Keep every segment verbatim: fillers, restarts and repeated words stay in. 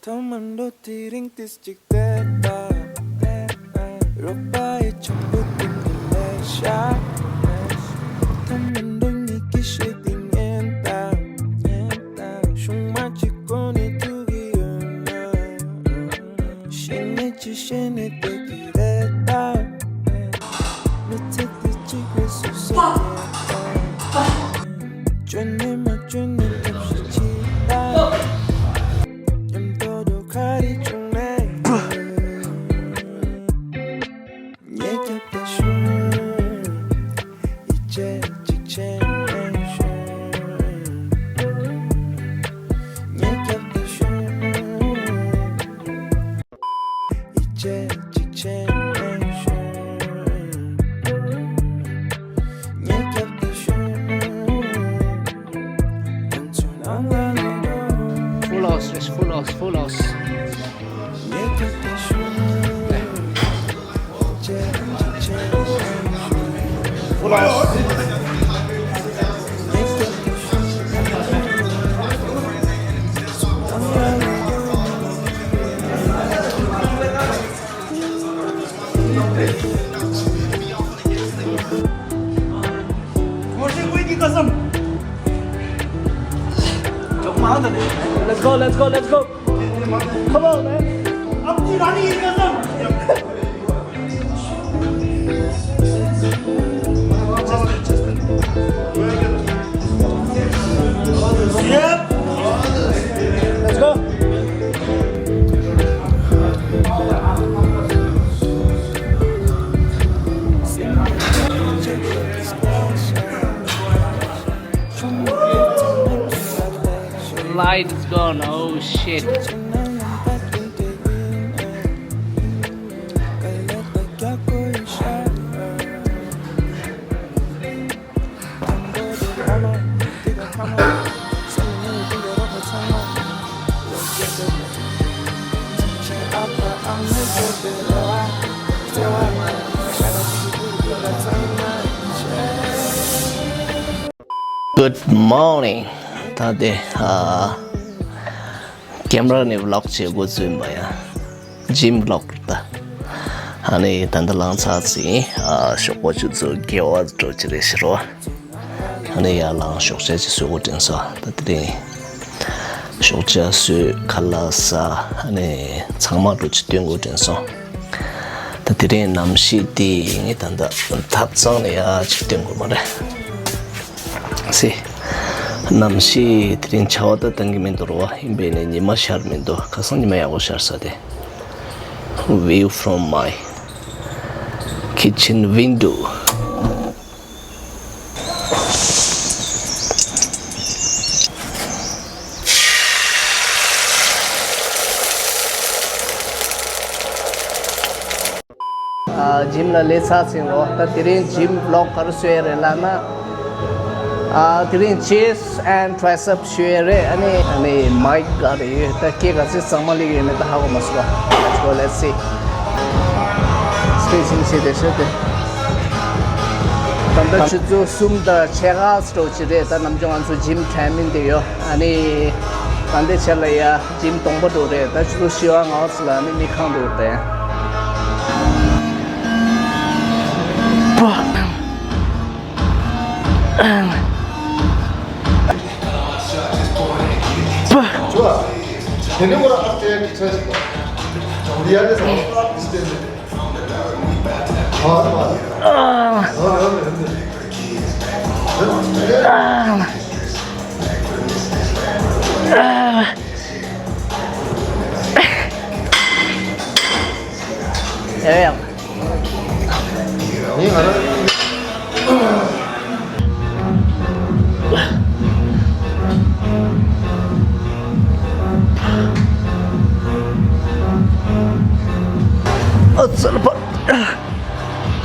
ཐོག་མར་འགྲོ་དེ་རིང་ཏིས་གཅིག་བལྟས་པ། རོགས་པ་ཡི་ཆང་བུ་དེ་གི་ལས་ཤ། ཐོག་མར་འགྲོ་ཉིད་ཀྱི་ཤེས་དེ་ཉན་ད། ཤུང་མ་གཅིག་གོ་ནས་ཐུག་གི་ཡོད་ན། ཤེས་ནས་ཅི་ཤེས་ནས་དེ་གི་རེད་ད། མི་ཚེ་དེ་གཅིག་རེད་སོ་སོ་རེད་ད། བཅོས་ནས་མ་བཅོས་ནས་ཐབས་ཤེས་བྱེད་ད། མཉམ་དུ་འགྲོ་ག་རེ་བྱུང་ནའི། ཉེ་རྒྱབ་ཏུ་ཤོག་ཡིད་ཆེས་གཅིག་བྱས་ནས་ཤོག་ཉེ་རྒྱབ་ཏུ་ཤོག་ཡིད་ཆེས་གཅིག་བྱས་ནས་ཤོག་ཉེ་རྒྱབ་ཏུ་ཤོག Full house, full house, full house. Let's go, let's go, let's go. Come on, man. Yep. Let's go. Light is gone. Oh shit. Good morning. ད་དེ་ཨ་ཀེམ་ར་ནས་བི་ལོག་བྱེད་དགོས་ཚུལ་མ་ཡ། ཇིམ་བི་ལོག་རེད་ད། ཨ་ནི་ད་ལྟ་ལངས་ཚར་ཟིན། ཨ་ཞོགས་པ་ཆུ་ཚོད་བརྒྱད་པ་འགྲོ་གི་རེད་ཟེར་བ། ཨ་ནི་ཡར་ལངས་ཞོགས་ཇ་ཅིག་བཟོ་དགོས་དྲན་སོང་། ད་དེ་རིང་ཞོགས་ཇ་བཟོས། ཁ་ལག་ཟ། ཨ་ནི་ཚང་མ་འགྲོ་ཅིག་སྟོན་དགོས་དྲན་སོང་། ད་དེ་རིང་གནམ་གཤིས་འདི་ངས་ད་ལྟ་ཐབ་ཚང་ནས་ཡར་ཅིག་སྟོན་དགོས་མ་རེད། སི། གནམ་གཤིས་དེ་རིང་ཆར་པ་ད་བཏང་གི་མི་འདུག་རོ། ཡིན་པས་ནས་ཉི་མ་ཤར་མི་འདུག་ཁ་སང་ཉི་མ་ཡག་པོ་ཤར་ས་དེ། View from my kitchen window. ཨ་ཇིམ་ལ་སླེབས་ཚར་ཟིན་རོ། ད་དེ་རིང་ཇིམ་བི་ལོག་ག་རེ་བཟོས་རེད་ལབ་ན། ཨ་དེ་རིང་ཅེསི་ཨེན་ཌི་ཊྲའི་སེབ་བཟོས་རེད། ཨ་ནི་ཨ་ནི་མའིཀ་ག་རེ་ཡོད། ད་སྐད་ག་ཚོད་གཙང་མ་སླེབས་ཡོད་མེད་ད་ཧ་གོ་མ་སོང་བ། Let's go, let's see. སྤེ་སིང་བྱས་ཏེ་བཟོས་ཏེ། ད་ལྟ་ཆུ་ཚོད་གསུམ་དང་ཕྱེད་ཀ་ཙམ་ཅིག་རེད། ད་ནམ་རྒྱུན་ང་ཚོ་ཇིམ་ཊྲེ་ནིང་དེ་ཡོད། ཨ་ནི་ད་ལྟའི་ཆར་ལ་ཡ། ཇིམ་གདོང་པ་འགྲོ་རེད། ད་ཆུ་ཚོད་བཞི་པ་ལྔ་པ་ཙམ་ལ་ནི་མི་ཁང་འགྲོ་རེད།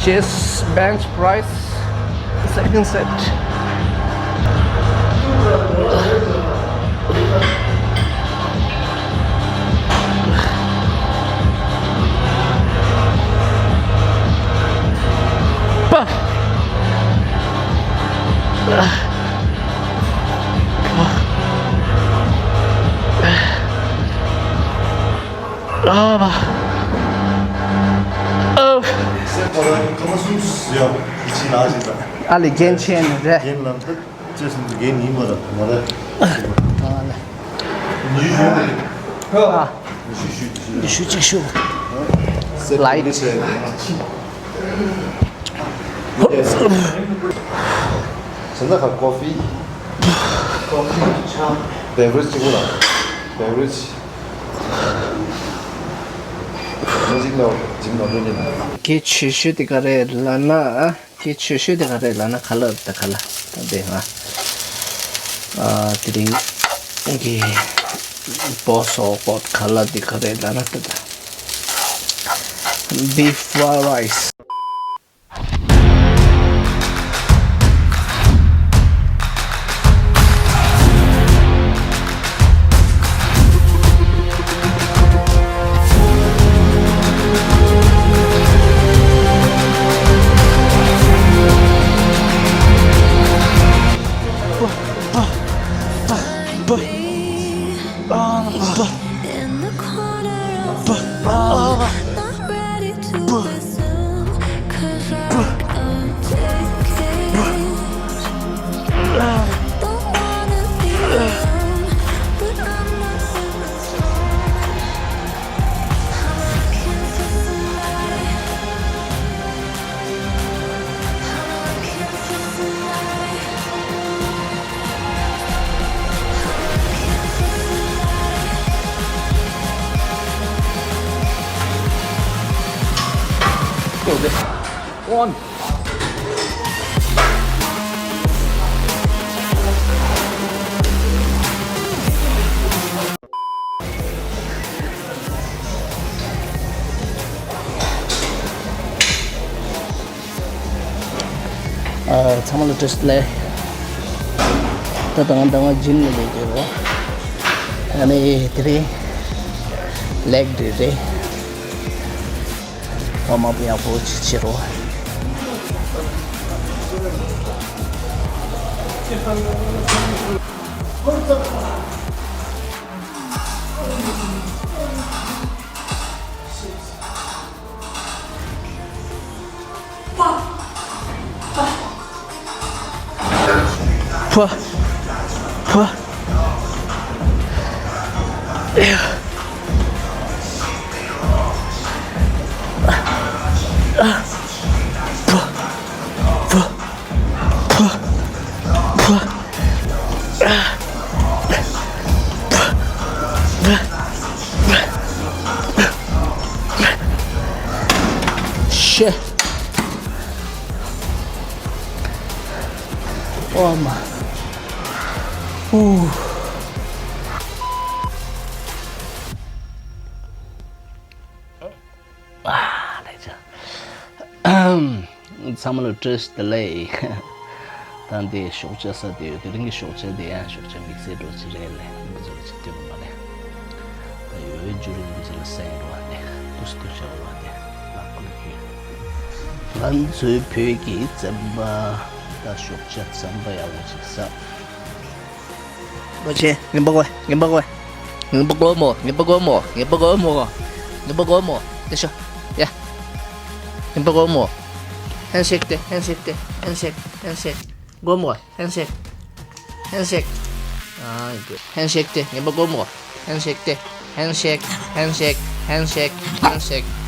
Chest bench press, second set. ཨ་བ། ཨ། སེམས་པ་རང་གི་ཁ་མ་སུམ་ཡ་ཁི་ཆི་ན་ཞིག་དང་། ཨ་ལི་རྒན་ཆེན་ནི་རེད། རྒན་ལམ་ཐབས་ཅེས་སུ་རྒན་ཡིན་མ་ར་མ་ར། ཨ་ལི། ཉི་ཤུ་ཞུ་ཨ། ཉི་ཤུ་ཞུ་ཉི་ཤུ་ཅིག་ཞུ། སེམས་པ་ལའི་ཆེན། ཟེར་ན་ཁ་ཀོ་ཕི། ཀོ་ཕི་ཆ། བེ་བ་རེཇ་གཅིག་པོ་ལ། བེ་བ་རེཇ། མུ་ཟིག་ལ་འཇིམ་ལ་འགྲོ་ནི། གལ་ཆེ་ཤོས་དེ་ག་རེ་ལབ་ན། གལ་ཆེ་ཤོས་དེ་ག་རེ་ལབ་ན་ཁ་ལག་ད་ཁ་ལག་ད་དེ་ང་ཨ་དེ་རིང་གི་བོ་སོག་པོ་ཁ་ལག་དེ་ག་རེ་ལབ་ན་ད་ད་བིཕ་ཕ་རའི་རའི་སི། ཨ། ཚང་མ་ལ་བཀྲ་ཤིས་བདེ་ལེགས། ད་ལྟ་ང་ད་ང་འཇིམ་ནས་སླེབས་ཀྱི་ཡོད། ཨ་ནི་དེ་རིང་ལེག་ཌེ་རེད། ཝརམ་ཨབ་ཡག་པོ་ཅིག་བྱེད་རོགས། ཕ། ཕ། ཕ། ཤེ། ཨོ་མ། ཨུ། ཨ་ལེ་ཅ། ཚང་མ་ལ་བཀྲ་ཤིས་བདེ་ལེགས། ད་འདི་ཞོགས་ཇ་ཟ་དེ་ཡོད། དེ་རིང་གི་ཞོགས་ཇ་དེ་ཡང་ཞོགས་ཇ་དམིགས་བསལ་འགྲོ་ཅི་རེད་ལེ། འདི་ཚོ་ལ་ཅི་སྟོན་པ་མ་རེད། ད་ཡོད་ཡོད་རྒྱུ་རིགས་འདི་ཚོ་ལ་སེང་རོ་བ་དེ་དུས་དུ་ཞོགས་བ་དེ་ལག་པ་ལ་ཁྱེར། ང་ཚོའི་བོད་ཀྱི་རྩམ་པ། ད་ཞོགས་ཇ་རྩམ་པ་ཡག་པོ་ཅིག་ཟ། ལོ་ཆེན། ངན་པ་གོ། ངན་པ་གོ། ངན་པ་གོ་མོ། ངན་པ་གོ་མོ། ངན་པ་གོ་མོ། ངན་པ་གོ་མོ། དེ་ཤོ། ཡ། ངན་པ་གོ་མོ། ཧན་ཤེག་ཏེ། ཧན་ཤེག་ཏེ། ཧན་ཤེག། ཧན་ཤེག། གོ་མོ། ཧན་ཤེག། ཧན་ཤེག། ཨ་གོ། ཧན་ཤེག་ཏེ། ངན་པ་གོ་མོ། ཧན་ཤེག་ཏེ། ཧན་ཤེག། ཧན་ཤེག། ཧན་ཤེག། ཧན་ཤེག།